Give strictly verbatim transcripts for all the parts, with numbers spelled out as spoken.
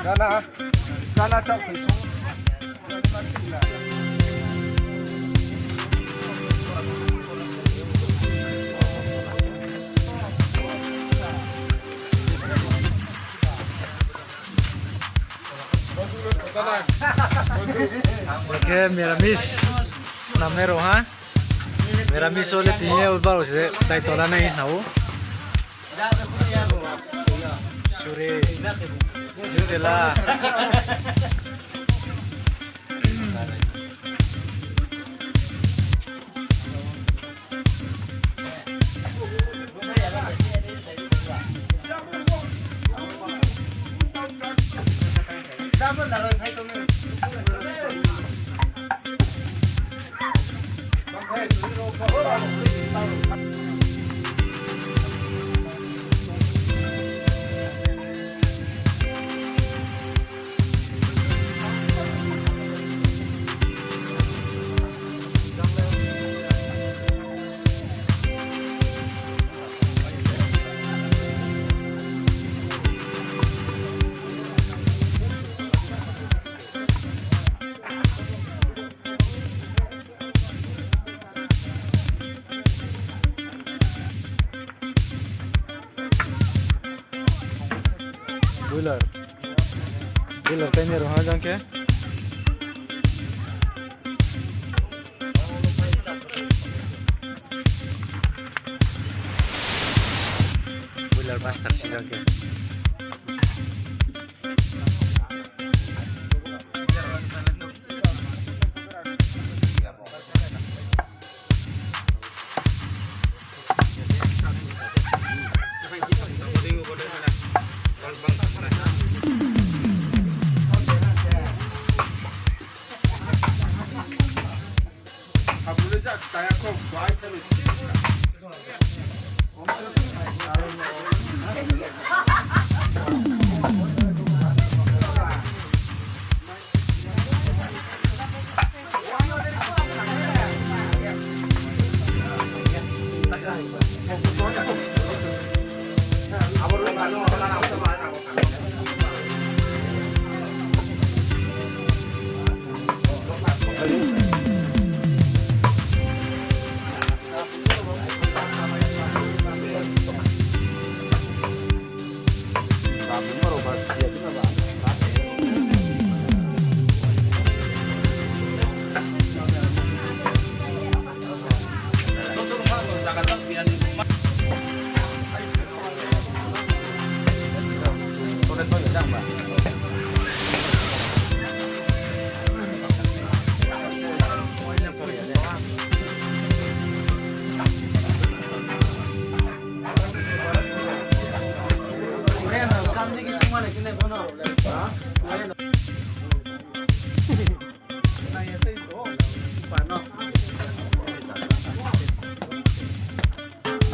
Chana, chana chak phai sung. Khe meramis snamnai rao ha. Meramis wo le tini ye uba rao se daito lanai hna ou. Suri, Nutella. Boiler. Boiler tainai rao ha jang khe. Boiler master si jang khe.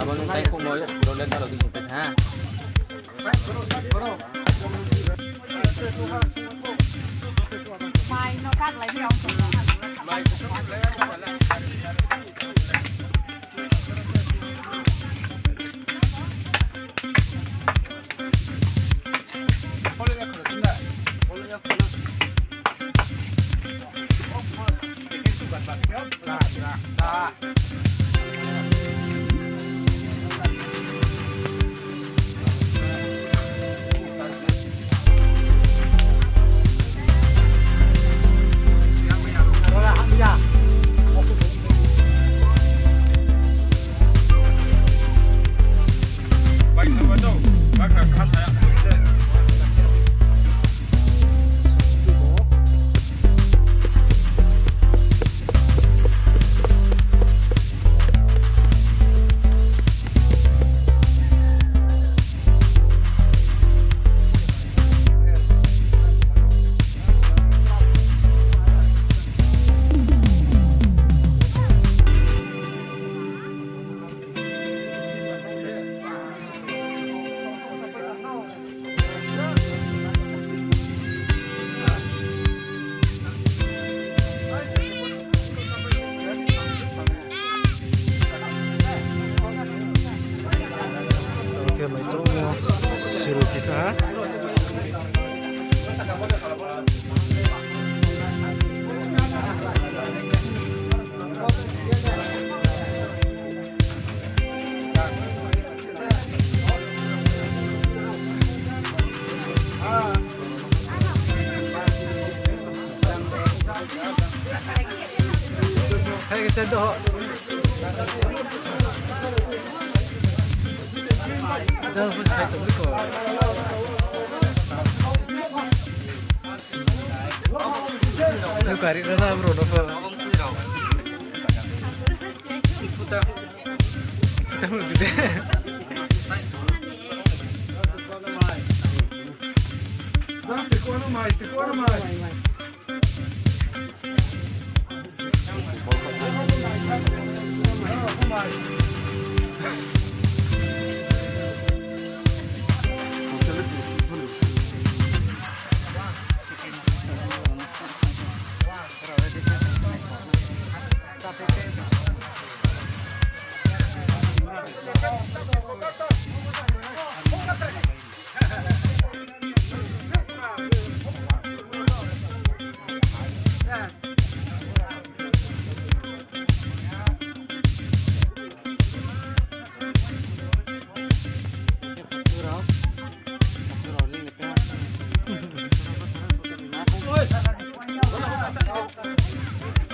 Abo nung tai khong no, bro, le talo di sopet ha. Mai no kaklai ni ang. Chai do ho. Jang pho sai tong kho. Nung kari rana bro no pho. Tamo gede.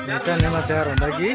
Biasa ni masa ronda gi.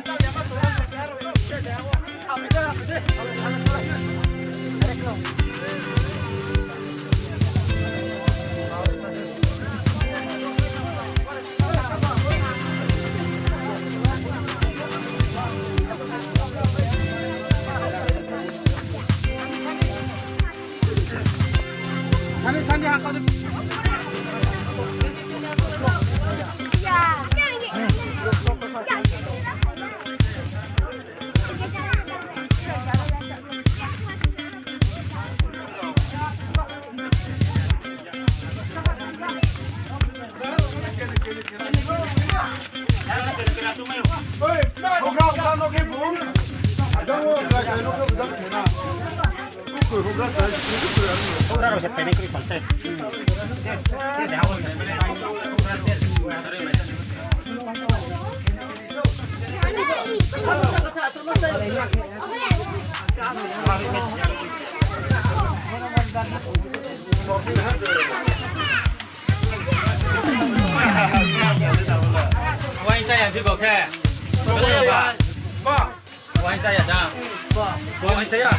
Wine chaya di bo khe. Wine chaya da. Wine chaya.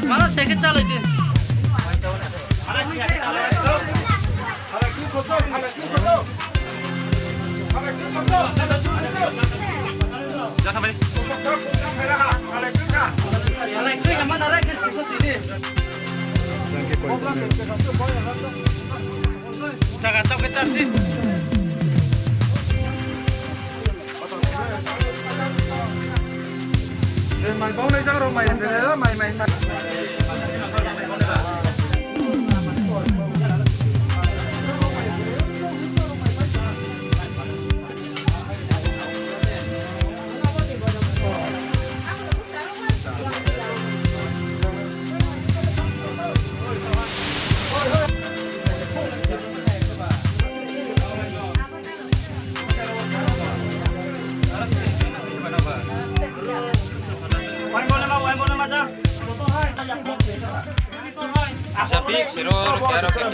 Mana se khe chalai di. Jaga chao khe char di. Mai bau nai jang rao mai de, mai, mai, mai. Asa pik siro, karo karo.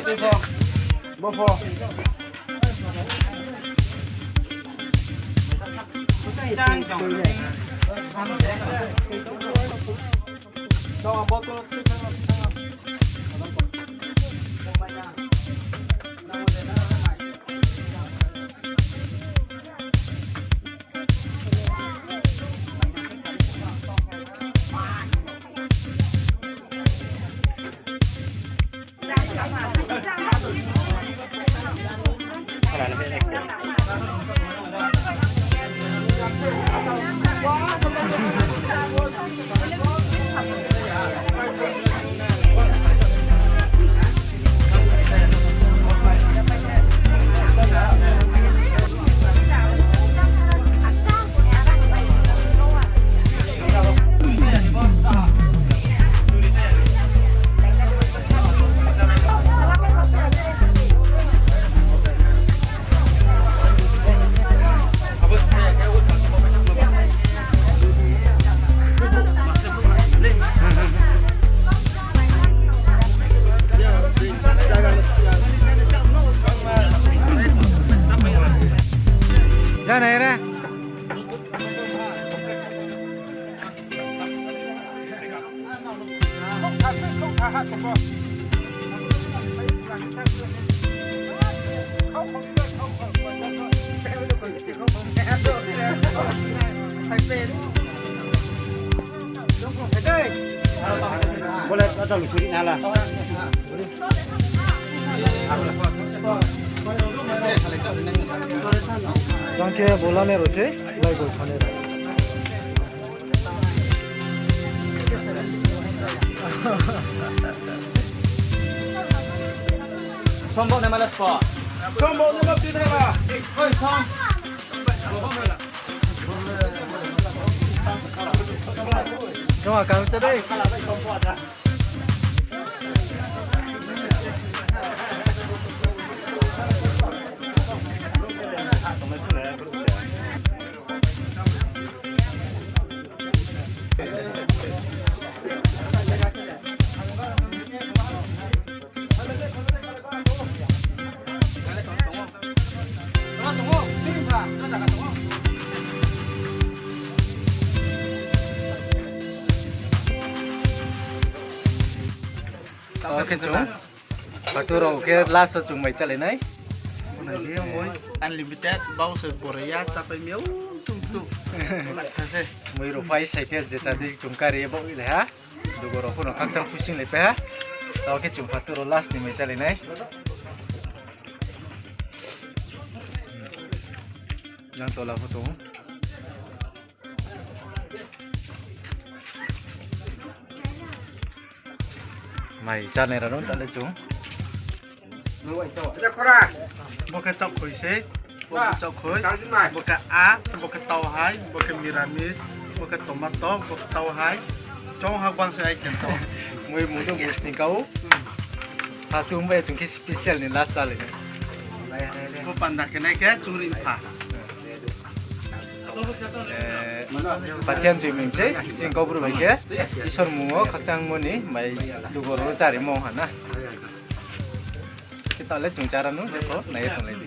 Bole, atau suri nala. Jang khe bola ne ro se, lai gol khane ro. Sombok ne male spo. Sombok ne ma pithai ba. Oi, som. Joma kang cha dei. Oke, chung. Patu rao khe last o chung mai chálai nai. Unlimited, bau se bore ya, chápai mi ou, tum tum. Mui rao pai sai khe je chá di chung kari ye bau le ha. Dugo rao pho no khakchang pusing le pai ha. Tao khe chung patu rao last ni mai chálai nai. Jang tola pho tong. Mai chánai rao no ta le chung. Bo khe chaohkhoi se. Bo khe chaohkhoi. Bo khe a, bo khe tau hai, bo khe miramis, bo khe tomato, bo khe tau hai. Chong ha bang se item to. Mui mung do mung sning kau. Patu bai chung khe special ni last chálai nai. Bo panda khe nai khe chungri pha. Pathian joiming se, chini Kaubru bai khe, Isor mung o khakchangmo ni mai dugo rao no chárimo ha na. Khe ta le chung chára nu, jepho nai ye tonglai di.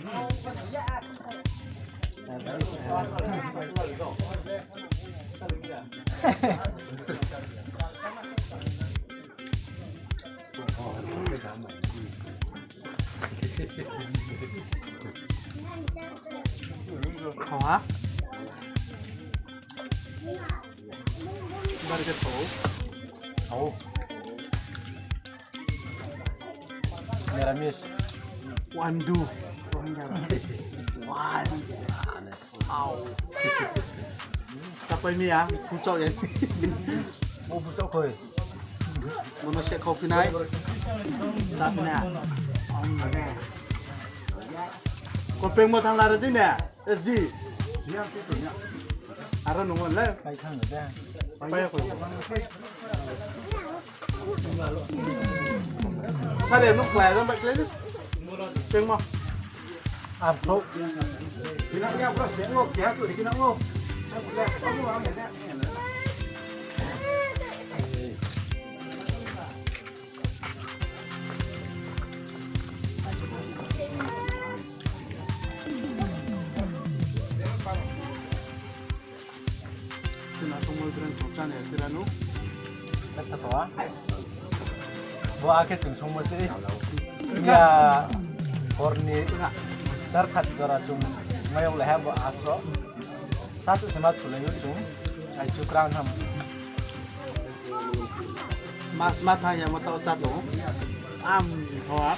Khau ha? Bar khe khau. Khau. Meramis. Wandu. Wan. Au. Chapai mi ya, phuchaoh ye. Bo phuchaoh khoi. Bo no se khau phi nai. Chá phi nai. Ko pengmo thang la re di ne. S D. Aro nung le. Pai thang de. Pai ko. Sale nuk pai jang bai kle. Pengmo. Arpho. Kina ya bro, pengmo kya chu kina ngo. Chuna songmo breng chokcha ni sira nu. Kata to a. Bo akhe chung songmo se. Ya hor ni dar khat jora chung mayok le ha bo aso. Sa chu se ma chulai yo chung. Ai chu kran ham. Mas ma thang ya mo tau cha tong. Am thoa.